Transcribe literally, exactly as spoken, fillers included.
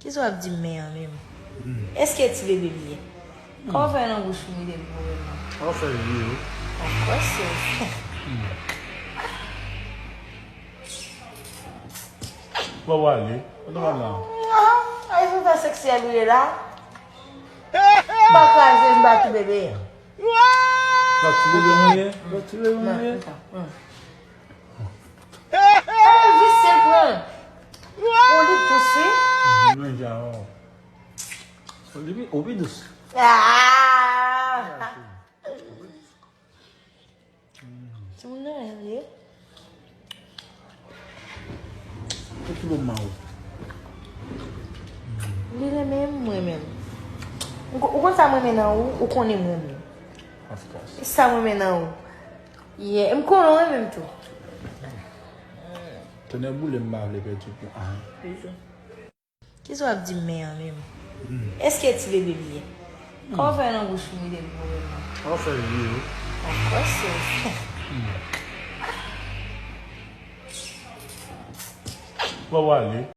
Kisa w ap di men an menm? Èske ti bebe li ye? Kòman w fè nan bouch ou mete l pou mwen nan? Sa w fè vye wi. Of course. Bon, w ale. Kote w al la? Ay, se fè seksyèl ou ye la. M pa kraze, m pa ti bebe. Sa ti bebe mwen ye? Sa ti bebe mwen ye? Gade l visye l pran. Ou li dous wi. Mwen ja, oh. Ou li, ou pi dous. Ah! Timoun nan, li ye. Ou ki bon mari. Li renmen m, mwen menm. Ou, ou konn sa mwen renmen nan ou, ou konnen mwen renmen. Of course. E sa mwen renmen nan ou. Yeah, m konnen w renmen m tou. Tonnè boule m pa vle pèdi pou anyen. Kisa w ap di men an menm? Èske ti bebe li ye? Kòman w fè nan bouch ou mete l pou mwen nan? Sa w fè vye wi. Of course. Bon, w ale.